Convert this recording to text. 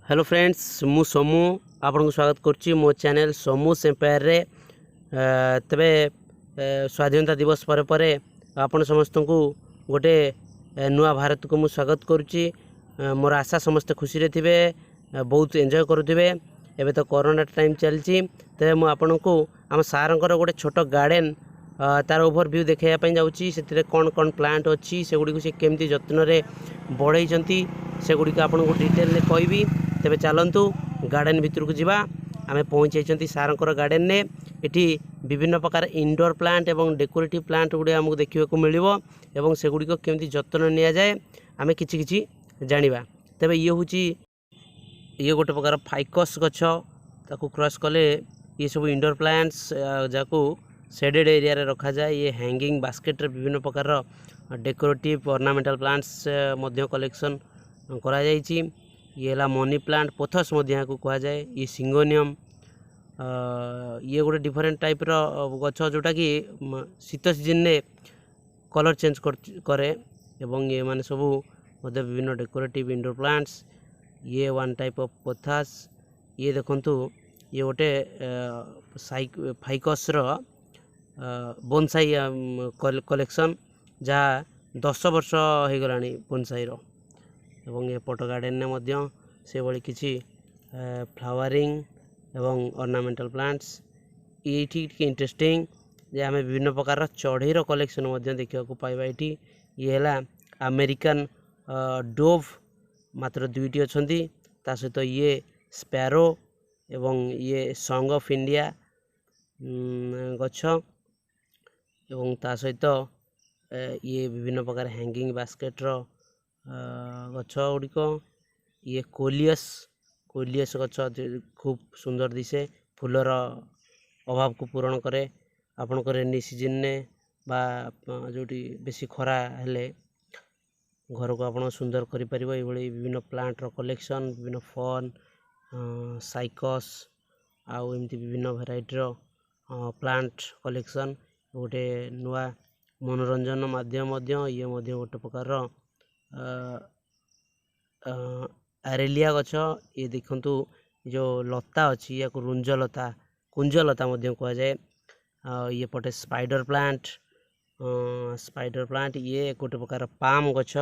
Hello friends, ମୁଁ ସୋମୁ ଆପଣଙ୍କୁ ସ୍ୱାଗତ କରୁଛି ମୋ ଚ୍ୟାନେଲ୍ ସୋମୁସ୍ ଏମ୍ପାୟାରରେ। ତେବେ ସ୍ୱାଧୀନତା ଦିବସ ପରେ ପରେ ଆପଣ ସମସ୍ତଙ୍କୁ ଗୋଟେ ନୂଆ ଭାରତକୁ ମୁଁ ସ୍ୱାଗତ କରୁଛି। ମୋର ଆଶା, ସମସ୍ତେ ଖୁସିରେ ଥିବେ, ବହୁତ ଏନ୍ଜୟ କରୁଥିବେ। ଏବେ ତ କରୋନା ଟାଇମ୍ ଚାଲିଛି। ତେବେ ମୁଁ ଆପଣଙ୍କୁ ଆମ ସାର୍ଙ୍କର ଗୋଟେ ଛୋଟ ଗାର୍ଡ଼େନ୍, ତାର ଓଭରଭ୍ୟୁ ଦେଖାଇବା ପାଇଁ ଯାଉଛି। ସେଥିରେ କ'ଣ କ'ଣ ପ୍ଲାଣ୍ଟ ଅଛି, ସେଗୁଡ଼ିକୁ ସେ କେମିତି ଯତ୍ନରେ ବଢ଼େଇଛନ୍ତି, ସେଗୁଡ଼ିକ ଆପଣଙ୍କୁ ଡିଟେଲରେ କହିବି। ତେବେ ଚାଲନ୍ତୁ, ଗାର୍ଡ଼େନ୍ ଭିତରକୁ ଯିବା। ଆମେ ପହଞ୍ଚିଯାଇଛନ୍ତି ସାର୍ଙ୍କର ଗାର୍ଡ଼େନରେ। ଏଠି ବିଭିନ୍ନ ପ୍ରକାର ଇନଡୋର୍ ପ୍ଲାଣ୍ଟ ଏବଂ ଡେକୋରେଟିଭ୍ ପ୍ଲାଣ୍ଟ ଗୁଡ଼ିକ ଆମକୁ ଦେଖିବାକୁ ମିଳିବ ଏବଂ ସେଗୁଡ଼ିକ କେମିତି ଯତ୍ନ ନିଆଯାଏ, ଆମେ କିଛି କିଛି ଜାଣିବା। ତେବେ ଇଏ ହେଉଛି, ଇଏ ଗୋଟେ ପ୍ରକାର ଫାଇକସ୍ ଗଛ। ତାକୁ କ୍ରସ୍ କଲେ ଇଏ ସବୁ ଇନଡୋର୍ ପ୍ଲାଣ୍ଟସ୍, ଯାହାକୁ ସେଡେଡ଼ ଏରିଆରେ ରଖାଯାଏ। ଇଏ ହ୍ୟାଙ୍ଗିଂ ବାସ୍କେଟ୍ରେ ବିଭିନ୍ନ ପ୍ରକାରର ଡେକୋରେଟିଭ୍ ଅର୍ଣ୍ଣାମେଣ୍ଟାଲ୍ ପ୍ଲାଣ୍ଟସ୍ ମଧ୍ୟ କଲେକ୍ସନ୍ କରାଯାଇଛି। ଇଏ ହେଲା ମନି ପ୍ଲାଣ୍ଟ, ପୋଥସ୍ ମଧ୍ୟ ଏହାକୁ କୁହାଯାଏ। ଇଏ ସିଙ୍ଗୋନିୟମ୍। ଇଏ ଗୋଟେ ଡିଫରେଣ୍ଟ ଟାଇପ୍ର ଗଛ, ଯେଉଁଟାକି ଶୀତ ସିଜିନ୍ରେ କଲର୍ ଚେଞ୍ଜ କରେ। ଏବଂ ଏମାନେ ସବୁ ମଧ୍ୟ ବିଭିନ୍ନ ଡେକୋରେଟିଭ୍ ଇନଡୋର୍ ପ୍ଲାଣ୍ଟସ୍। ଇଏ ୱାନ୍ ଟାଇପ୍ ଅଫ୍ ପୋଥାସ୍। ଇଏ ଦେଖନ୍ତୁ, ଇଏ ଗୋଟେ ଫାଇକସ୍ର ବୋନସାଇ କଲେକ୍ସନ୍, ଯାହା 10 ବର୍ଷ ହେଇଗଲାଣି ବୋନସାଇର। ଏବଂ ଏପଟ ଗାର୍ଡ଼େନରେ ମଧ୍ୟ ସେଭଳି କିଛି ଫ୍ଲାୱାରିଂ ଏବଂ ଅର୍ଣ୍ଣାମେଣ୍ଟାଲ୍ ପ୍ଲାଣ୍ଟସ୍। ଏଇଠି ଟିକେ ଇଣ୍ଟରେଷ୍ଟିଂ ଯେ ଆମେ ବିଭିନ୍ନ ପ୍ରକାରର ଚଢ଼େଇର କଲେକ୍ସନ୍ ମଧ୍ୟ ଦେଖିବାକୁ ପାଇବା ଏଇଠି। ଇଏ ହେଲା ଆମେରିକାନ୍ ଡୋଭ୍, ମାତ୍ର ଦୁଇଟି ଅଛନ୍ତି। ତା ସହିତ ଇଏ ସ୍ପ୍ୟାରୋ ଏବଂ ଇଏ ସଙ୍ଗ ଅଫ୍ ଇଣ୍ଡିଆ ଗଛ। ଏବଂ ତା ସହିତ ଇଏ ବିଭିନ୍ନ ପ୍ରକାର ହ୍ୟାଙ୍ଗିଂ ବାସ୍କେଟ୍ର ଗଛ ଗୁଡ଼ିକ। ଇଏ କୋଲିୟସ୍, କୋଲିୟସ୍ ଗଛ ଖୁବ୍ ସୁନ୍ଦର ଦିଶେ, ଫୁଲର ଅଭାବକୁ ପୂରଣ କରେ। ଆପଣଙ୍କ ରେନି ସିଜିନ୍ରେ ବା ଯେଉଁଠି ବେଶୀ ଖରା ହେଲେ ଘରକୁ ଆପଣ ସୁନ୍ଦର କରିପାରିବ। ଏଇଭଳି ବିଭିନ୍ନ ପ୍ଲାଣ୍ଟର କଲେକ୍ସନ୍, ବିଭିନ୍ନ ଫର୍ନ, ସାଇକସ୍ ଆଉ ଏମିତି ବିଭିନ୍ନ ଭେରାଇଟିର ପ୍ଲାଣ୍ଟ କଲେକ୍ସନ୍ ଗୋଟେ ନୂଆ ମନୋରଞ୍ଜନ ମାଧ୍ୟମ ମଧ୍ୟ। ଇଏ ମଧ୍ୟ ଗୋଟେ ପ୍ରକାରର ଆରେଲିଆ ଗଛ। ଇଏ ଦେଖନ୍ତୁ, ଯେଉଁ ଲତା ଅଛି, ୟାକୁ ରୁଞ୍ଜଲତା, କୁଞ୍ଜଲତା ମଧ୍ୟ କୁହାଯାଏ। ଆଉ ଇଏ ପଟେ ସ୍ପାଇଡର ପ୍ଲାଣ୍ଟ, ସ୍ପାଇଡର ପ୍ଲାଣ୍ଟ। ଇଏ ଗୋଟେ ପ୍ରକାର ପାମ୍ ଗଛ।